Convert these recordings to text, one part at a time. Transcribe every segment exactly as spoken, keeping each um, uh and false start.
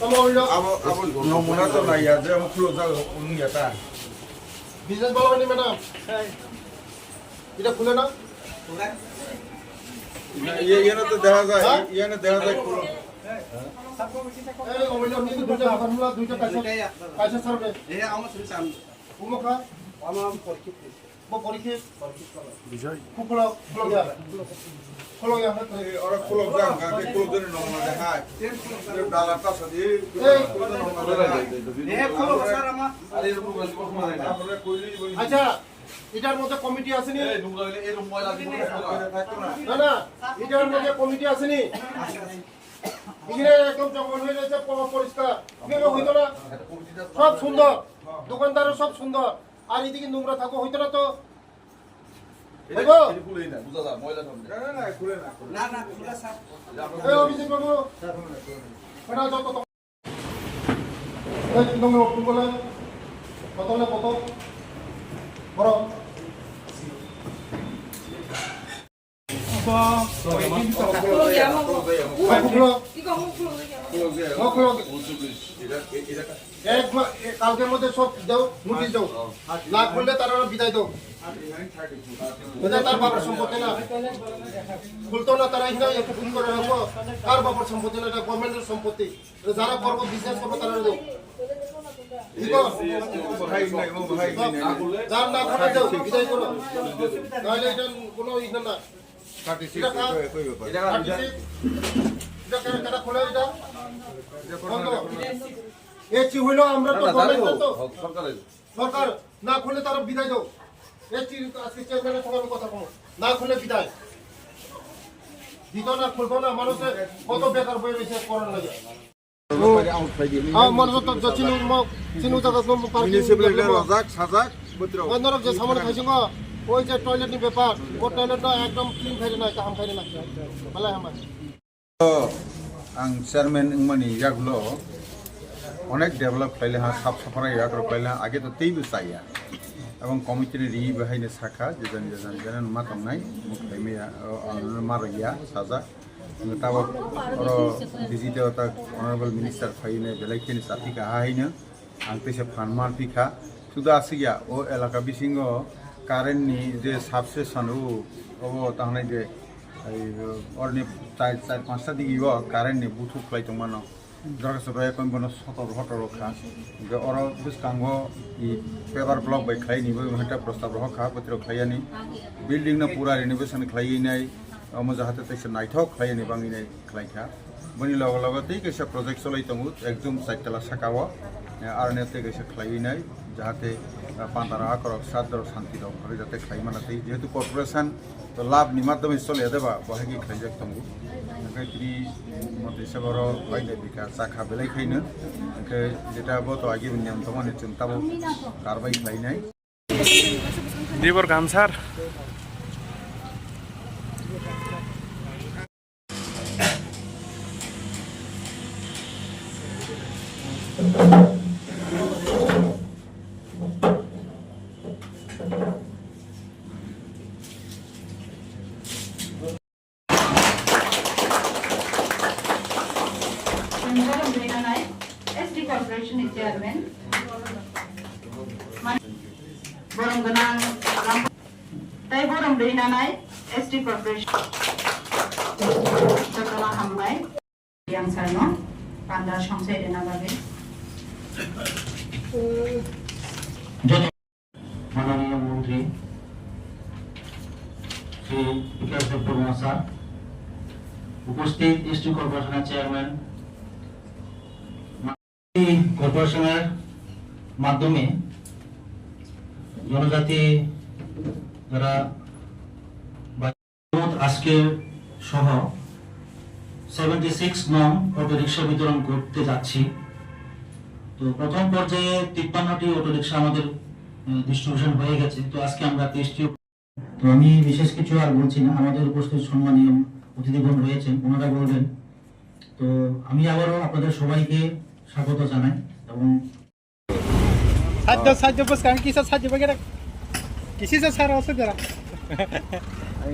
Abo, abo nomuna to naiya je amo khulok jago wngya ta. Business bhalo hini madam. Eta khule na? Iye, iye na to dekha jai, ha? Iye na dekha jai khulok. Ei, omoino hindu duita bhakhar mula, duita kaisa, kaisa sarbe. Umo kha? Bo porikhe. Bijoy. Khulok, khulok ya. Khulok ya, ha? Ora khulok jang, khe khulok jani nongma de hai. Dala ta sadi. Ei. Acha, etar moddhe committee aseni? Na, na, etar moddhe committee aseni? Ekhane ekdom jongol hoye royeche, po-, poriskar. Ekhane hoito na? Sob sundor. Dokandar sob sundor. Ar edike nongra thakbo hoito na to? Hoibo? এটা খুলেই না, বোঝা যায়, ময়লা সামনে। না, না, না, খুলে না। না, না, খুলে, স্যার। এই অভিজিৎ বাবু, এটা যত তো-, এই নম্বর ফোন করলে, কত হলে কত? বড়। এক মা-, এ, কালকের মধ্যে সব দাও, নোটিশ দাও। না খুললে তারা বিদায় দাও। এটা তার বাবার সম্পত্তি না। খুলতো না, তারা এখানে একটু খুন করে রাখবো। তার বাবার সম্পত্তি না, এটা গভর্নমেন্টের সম্পত্তি। যারা করবো, বিজনেস করবো, তারা দেবো। ঠিক আছে? যার না খাবে, যাও, বিদায় করো। নাহলে এটা কোনো ইয়ে না। থার্টি সিক্স এটা কার? Thirty six. এটা কার, কারা খোলা এটা? বন্ধ। এসি হইলো, আমরা তো গভর্নমেন্ট তো। সরকার না খুললে তারা বিদায় দাও। এসি আজকে চেয়ারম্যানের সঙ্গে আমি কথা বলবো। না খুললে বিদায়। দিত না, খুলতো না, মানুষের কত বেকার বই রয়েছে করার লাগে। Ah, mano jotto je chini mo, chini jaga mo parking. Municipal leader rojak, sajak, bwtwrok. Norok je samani khaisingo, oi je toilet ni bepar, o toilet no ekdom clean khairi nai, kaham khairi nai. Belai hambai. Ang chairman wngmani yagulo onek develop khlaile ha, sap saphara yagulo khlaile ha, age to teibo chaya. Ebong committee ni ri bahaino sakha, jejan jejan jenan ma tongnai, mukhlai maya, o, ano ma rwya, sajak. Tabok oro visit o ta honorable minister phaino belai kheno chathi kaha haino ang teisa phan man phi kha. Suda aswk ya, o elaka bisingo current ni je substation o, obo tangnai je, ai, orni char, char panchta digi o current ni buthu khlai tongmano. Jora se bai kon bono sotor hotor kha. Hingke oro bwskango i paper block bai khlai ni bo hwnta prostab rok kha, bwtwi rok khlai yani. Building no pura renovation khlai nai, omo jahate teisa naithok khlai ni bangwi nai khlai kha. Boni logo logo tei kaisa project cholai tongo, ekdom chaitala saka o, eh, aroni tei kaisa khlai nai, jahate, eh, pandaro akorok sadorok santi rok jate khlai mana tei, jehetu corporation to lab ni madhyome chole de ba, bo hai khe khlaijak tongo. Hingke tini montri sabo oro bai de bika chakha belai khaino, hingke jeta bo to agi niyam tongmani chwng tabo karbai khlainai. Dibor Gamsar. Borong Rwinanai, S D Corporation ni Chairman. Borong Gwnang Ram-, tei Borong Rwinanai, S D Corporation. Jotono hambai. Yang sarno, panda songsai rena bagwi. মাননীয় মন্ত্রী শ্রী বিকাশ দেববর্মা স্যার, উপস্থিত এসটি কর্পোরেশনের চেয়ারম্যান, এই কর্পোরেশনের মাধ্যমে জনজাতি যারা বা-, আজকের সহ সেভেন্টি সিক্স নং অটোরিকশা বিতরণ করতে যাচ্ছি। তো প্রথম পর্যায়ে তিপ্পান্নটি অটোরিকশা আমাদের, আহ, ডিস্ট্রিবিউশন হয়ে গেছে। তো আজকে আমরা তেইশটি। তো আমি বিশেষ কিছু আর বলছি না, আমাদের উপস্থিত সম্মানীয় অতিথিগণ রয়েছেন, ওনারা বলবেন। তো আমি আবারও আপনাদের সবাইকে স্বাগত জানাই এবং সাহায্য, সাহায্য, বস, আমি কিসের সাহায্য পাই এটা? কিসের স্যার আছে যারা?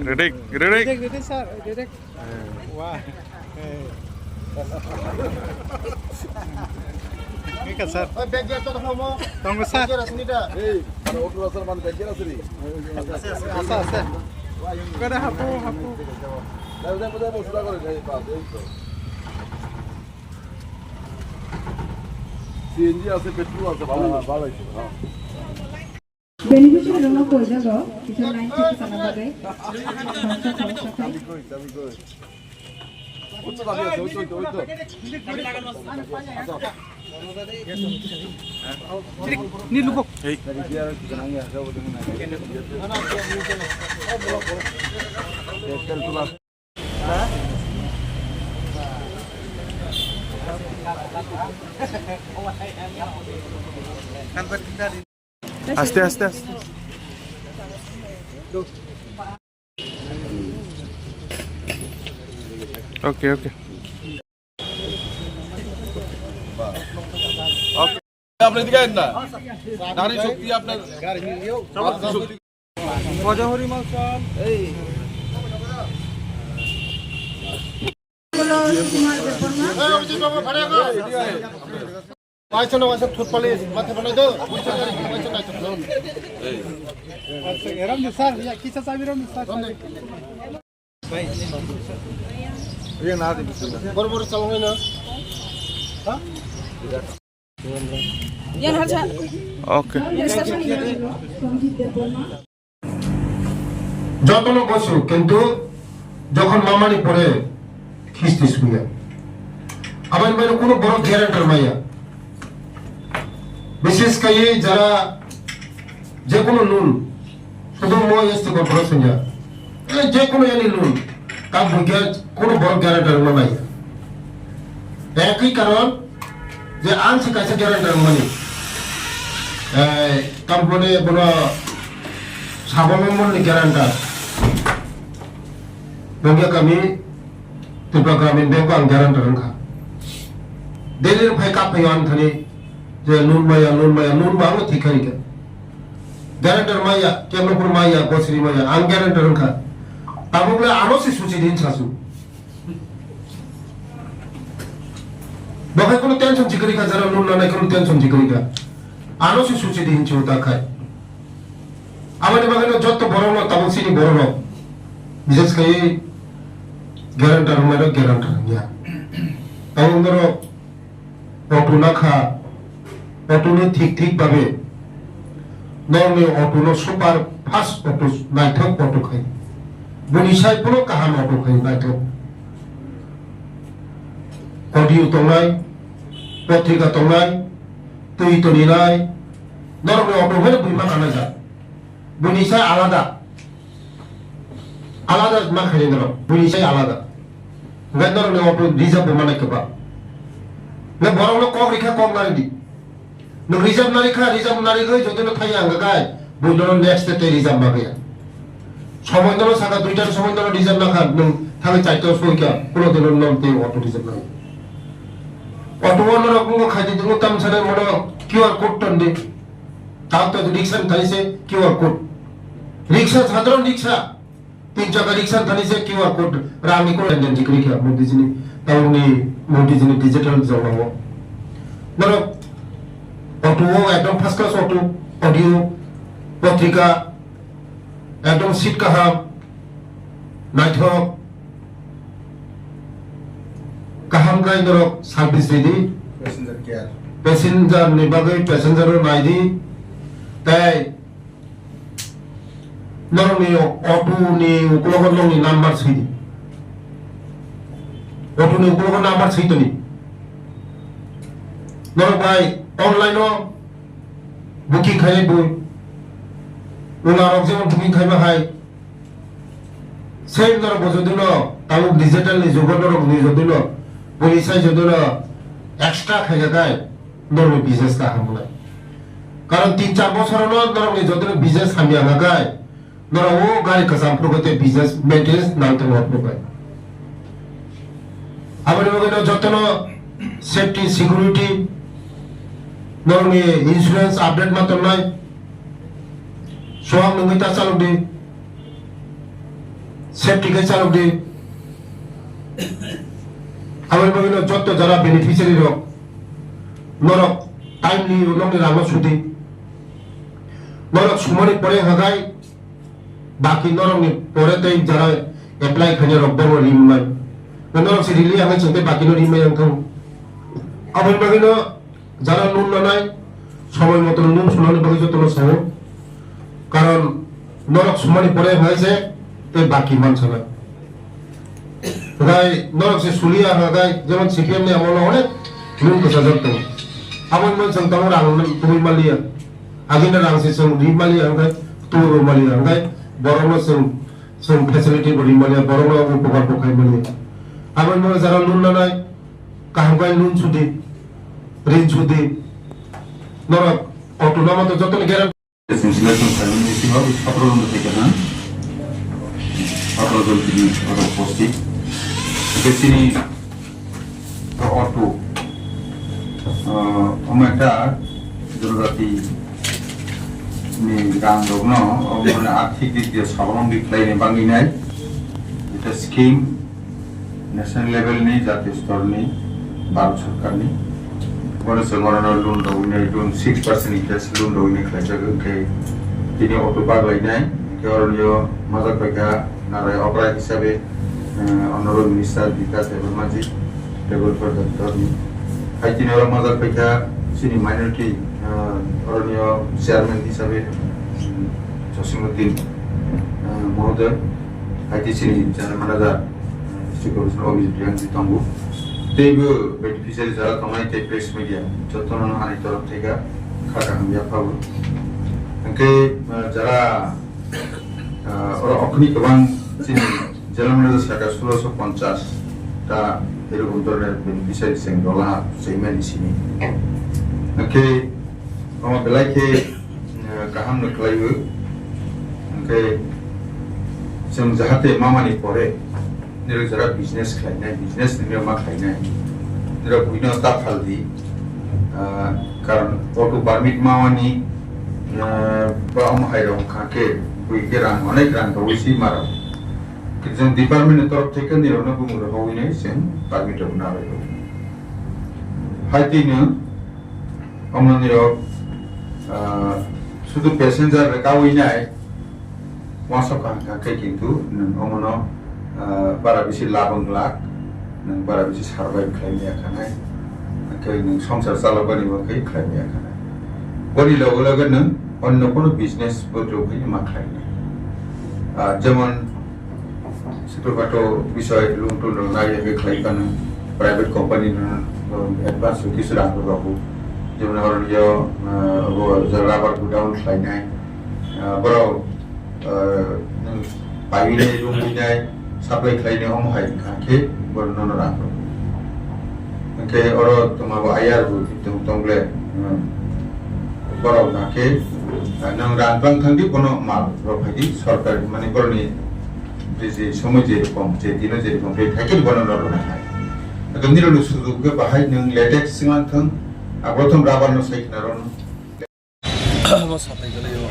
Ready, ready. Ready, ready, sir, ready. Wow. Ika, sir. Oi, bag gear to thamo. Tongo, sir. Bag gear asini da? Ei, ano auto asar man bag gear asini. Asa, asa. Kada hapu, hapu. Dai, dai, dai, dai, sudah kore, dai, pas, ei to. C N G ashe, petrol ashe, bhalo, bhalo, bhalo. Beneficiary rokno poijago, kisa line check sana bagwi. Khoroksa khoroksa khai. Aste, aste, aste. Okay, okay. আপনি এদিকে আইন না। নারী শক্তি আপনার, আপনার শক্তি। পাইছো না, পাইছো, toothpaste, মাথা বানাই দাও, পাইছো না, পাইছো না। এরম স্যার, ইয়া, কিসা চাবি এরম স্যার? বড় বড় চাবি হয় না? হ্যাঁ? Okay. Jotono gosu, kintu jokhon mamani pore khisti suya. Aboni bagwi kuno borok guarantor maya. Bishes khaiwi jara jekunu loan, sudu mo S T corporation ya. Eh, jekunu yani loan, ta buikhe kuno borok guarantor ma maya. Ekhi karon, je ang se kaisa guarantor wngmani. Eh, tampone bono Sabon Mombol ni guarantor. Bongya kami Tripura Gramin Bank o ang guarantor wngkha. Delhi rok phai kap phai ang thani je loan maya, loan maya, loan ba ang thik kha. Guarantor maya, kemlo phuru maya, gosri maya, ang guarantor wngkha. Tabuk le ano se suchi din sasu. Bo khai kuno tension chikri kha, jara loan nanai kuno tension chikri kha. Ano se suchi di hinchi uta khai. Aboni bagwi no jotto borok no tabuk chini borok no. Bises khai guarantor wngmano guarantor wngya. Tabuk norok auto nakha, auto ni thik thik babe norokni auto no super fast auto, naithok auto khai. Boni sai phano kaham auto khai naithok. Audio tongnai, potrika tongnai, twi toninai, norokni auto phano bui ma kanai jak. Boni sai alada. Alada ma khaini norok, buini sai alada. Hwnkhe norokni auto reserve bo manai kwbang. Hwnkhe borokno kok rikha, kok nari di. Nwng reserve nari kha, reserve nari gwi jotino thaiya hwnkhe kai, buinono next day tei reserve ma khe ya. Somoi nono saka duitar somoi nono reserve nakha, nwng thangwi charta soika, kuno dino nono tei auto reserve nai. Auto o norok wngkha khaidi, nwng tamsani mono Q R code ton di. Tato rickshaw thani se Q R code. Rickshaw, sadharon rickshaw. Tin chaka rickshaw thani se Q R code. Rangni code and then jikri kya Modi jini, tauni Modi jini digital jawlawo. Norok auto o ekdom first class auto, audio, potrika, ekdom seat kaham, naithok, kaham khe norok service ridi. Passenger care. Passenger ni bagwi passenger rok naidi. Tei norokni auto ni ukologo nokni number swidi. Auto ni ukologo number switoni. Norok bai online o booking khai bo. Ula rok jemon booking khai ma hai. Same norok bo jodi no, tabuk digital ni jugo norok ni jodi no, boni sai jodi no extra khai kha kai, norok ni business ta hamnai. Karon tin char bosor no norok ni jodi no business hamya kha kai, norok o gari kwcham phuru khe tei business maintenance nang thangma phuru bai. Aboni bagwi no jotono safety, security, norokni insurance update ma tongnai. Soham nungwi ta chalok di. Safety khe chalok di. Aboni bagwino jotto jara beneficiary rok, norok timely nokni rangno sudi. Norok sumani pore hagai, baki norokni pore tei jara apply khainai rok bono rimnai. Norok se rili hagai chwng tei bakino rimnai wngkha. Aboni bagwino jara loan nanai, somoi moto loan sunani bagwi jotono sao. Karon norok sumani pore hagai se tei baki mansanai. Hwnkhe norok se suliya hwnkhe jemon C P M ni amolo onek loan kwchajak tongo. Aboni bagwi chwng tabuk rang tubui maliya. Agini rang se chwng ri maliya hwnkhe tubui maliya hwnkhe borokno chwng, chwng facility bo ri maliya, borokno upokar bo khai maliya. Aboni bagwi jara loan nanai kaham khe loan sudi, rin sudi. Norok auto no moto jotoni guarantee Selection khlaimani bisingo sotoro jon thai kha, sotoro jon tini oro posting. Hwnkhe chini auto, ah, omo ekta jonojati ni gang rokno, omo mane arthik dik dia sabolombi khlaini bangwi nai. Eta scheme National level ni, jatiyo stor ni, Bharat Sarkar ni. Bono chwng orono loan rogwi nai, loan six percent interest loan rogwi nai khlaijak, hwnkhe tini auto bak lai nai, hwnkhe oro nio majak paikha narai okra hisabe, eh, Honorable Minister Bikash Debbarmaji, Development Doptor ni. Hai tini oro majak paikha chini minority, eh, oro nio chairman hisabe, mm, Jasimuddin, eh, Mohodoy, hai tei chini General Manager, District Commissioner Abhijit Reang si tongo. Teibo beneficiary jara tongnai tei press media jotono ani torop theka kha kaham yaphago. Hwnkhe, ah, jara, ah, oro okhorni kwbang chini jela manager saka sulosho ponchas ta erokom dhoroner beneficiary chwng dola chairman ni simi. Hwnkhe omo belai khe eh, kaham no khlaiwi. Hwnkhe chwng jahate mamani pore nirok jora business khlainai, business nirok ma khlainai, nirok buino ta phaldi, ah, karon auto permit mamani, ah, ba omo hai rok wngkha khe bui khe rang, onek rang rogwi si ma rok. Khe chwng department ni torop theke nirok no bumung rok hogwi nai chwng permit rok na rw. Hai twi no Omo nirok, ah, sudu passenger rwkawi nai uansuk kaham kha khe kintu nwng omono, ah, bara bisi labang glak, nwng bara bisi survive khlai maya khanai, khe nwng songsar chalokbani bo khe khlai maya khanai. Boni loge loge nwng onno kono business bo rwphai ma khlai nai. Ah, jemon Chwngkhato bisai lung tun rok nai ya khe khlai phano private company no, um, advance o kisu rang rok rw. Jemon oro yo, uh, abo rubber godown khlainai, uh, borok, uh, nwng paiwi nai, rwngwi nai, supply khlainai omo hai wngkha khe borok nono rang rw. Hwnkhe oro tongma bo ayar bo tong, tong ble, hmm. Borok hwnkha khe, ah, nwng rang twlang thang di, bono mal rok phai di, sorkar mane borokni je, je somoi je rokom, je dino je rokom rate khai khe bono rw rwna hai. Hwnkhe nini rokni sujok khe bahai nwng latest swng lang thang, ah, prothom rubber no sai khna rw no. Omo sapai kwlai o.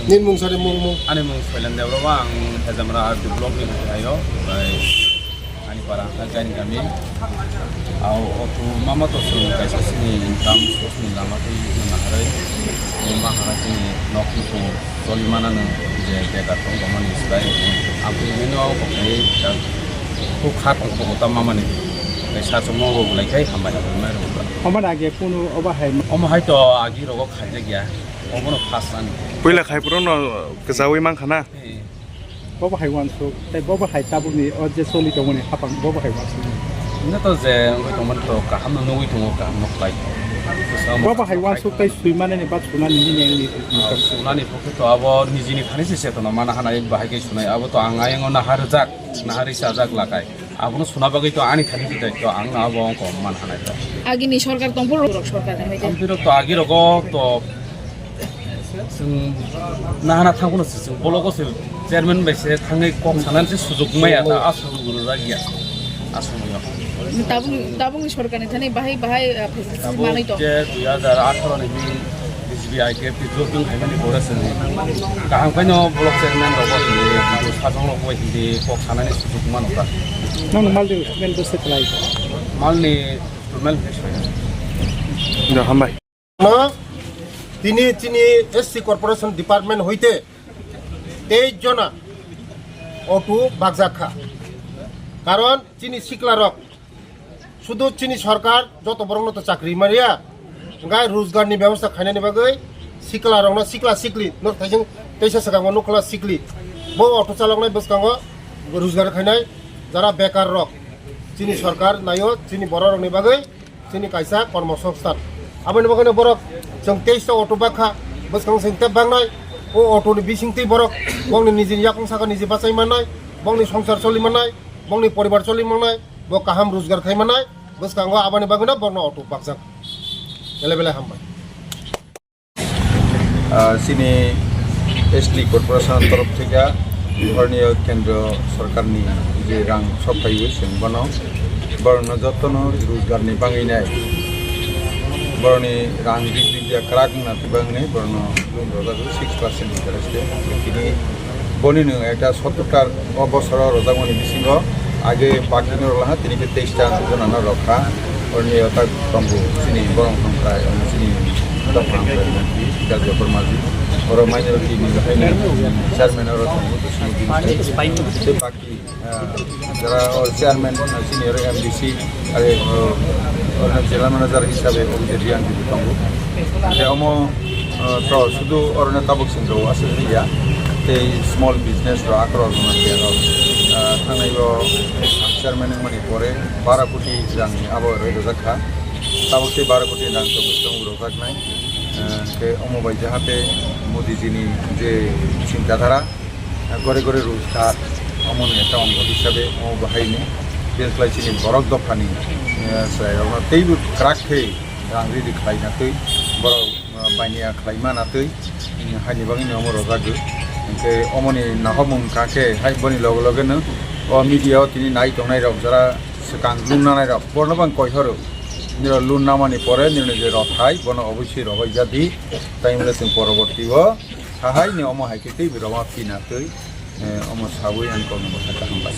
Nini mung sari mung mung. Ani mung Soilan Debbarma, ang Hejamra R D block ni bwkhwnai o. Omohai ani para hwnkha Jaini Gami. Ao auto mama to chwng kaisa chini income source ni lama twi naharwi. Omo ma hwnwi chini nok nukhung choli mananw je bega tong tongmani slai. Ang twi bini o bwkhwnai tak khuk kha tong kho ta mamani. Kaisa chwngno bo belai khai hambai hambai mai rwkha. Omo na age kunu obo hai. Omo hai to agi rogo khaijak ya. Obono first ani. Puila khai phuru no kwchaui mankha na? Eh. Bobo hai uansuk, tei bobo hai tabukni o je choli tongmani hapang, bobo hai uansuk. Hwnkhe to je wngwi tongmani to kaham no nugwi tongo, kaham no khlai. Bobo hai uansuk tei swi manani ba sunani nini wngni. Ah, sunani pokhe to abo nijini thani se chetona mana hana ek bahai khe sunai. Abo to ang ayang o naha rwjak, naha risa jak lakai. Abono suna bagwi to ani thani se daityo, ang no abo wngkha man hanai to. Agini sorkar tongphuru rok sorkar ni hoite. Amtwi rok to agi rogo to chwng nahana thangphano se chwng bologo se chairman bai se thangwi kok sanani se sujok maya ta, a sujok rwjak ya. A somoyo. Tabuk, tabukni sorkar ni thani bahai, bahai, ah, facilities manwi tong. Je dui hajar atharo ni B J P I K P jotun haimani pore se kaham khaino block chairman rok bo hindi, sajong rok bo hindi kok sanani sujok mano ta. Nang mal de men do se khlai. Malni total. Da, hambai. No, tini chini S C Corporation Department hoite tei jona auto bakjak kha. Karon chini sikla rok sudu chini sorkar joto borok no to chakri mariya, hingkhe rojgar ni bebosta khainani bagwi sikla rok no sikla sikli no thaising teisa swkango nukla sikli bo auto chaloknai bwskango rojgar khainai jara bekar rok chini sorkar naio chini borok rok ni bagwi chini kaisa kormosongsthan. Aboni bagwino borok chwng teis ta auto bakha, bwskang sing tei bangnai, o auto ni bising tei borok bongni nijini yakung saka niji bachai mannai, bongni songsar choli mannai, bongni poribar choli mannai, bo kaham rojgar khai mannai, bwskango aboni bagwino borokno auto bakjak. Belai belai hambai. Ah, chini S T Corporation torof theke borokni kendro sorkarni je rang sok phaiwi chwng bono borokno jotono rojgarni bangwi nai borokni rang rijak kwrak wngna bagwi borokno loan rwjago six percent interest tei tini boni nwng ekta sottor ta o bosoro rwjakmani bisingo age bakino rwlaha tini khe teis ta jonano rwkha. Oroni o tak tongo chini borok tongkha, chini dopha tei Jagdishwar Maji. Oro minority ni haino chairman oro tongo, tei baki, ah, jara o chairman, ah, chini oro M D C, are, o, oro general manager hisabe o je Riyan Bibi tongo. Tei omo, ah, to sudu oro tabuk sing rok aswk ya, tei small business rok akhoro rok, ah, thangnai o chairman wngmani pore bara koti rang ni abo roi rojak kha. Tabuk tei bara koti rang tabuk tong rojak nai. Ah, khe omo bai jahate Modi ji ni je chinta dhara, ah, gore gore rojgar, omo ni ekta ongo hisabe omo bahai ni belkhlai chini borok dopha ni, ah, chwrai rok no teibo kwrak khe rang ridi khlai na twi borok, ah, baniya khlai ma na twi, um, haini bagwi ni omo rojak di. Hingkhe omo ni nahok mung kha khe hai boni loge loge no o media o tini nai tongnai rok jara swkang lun nanai rok borno bang koi horo. Niro lun namani pore niro je rothai bono obviously rohoi jadi. Tai mole chwng poroborti o sahai ni omo hai khe tei roma pina twi, eh, omo sawi ang kono bwkha kaham bai.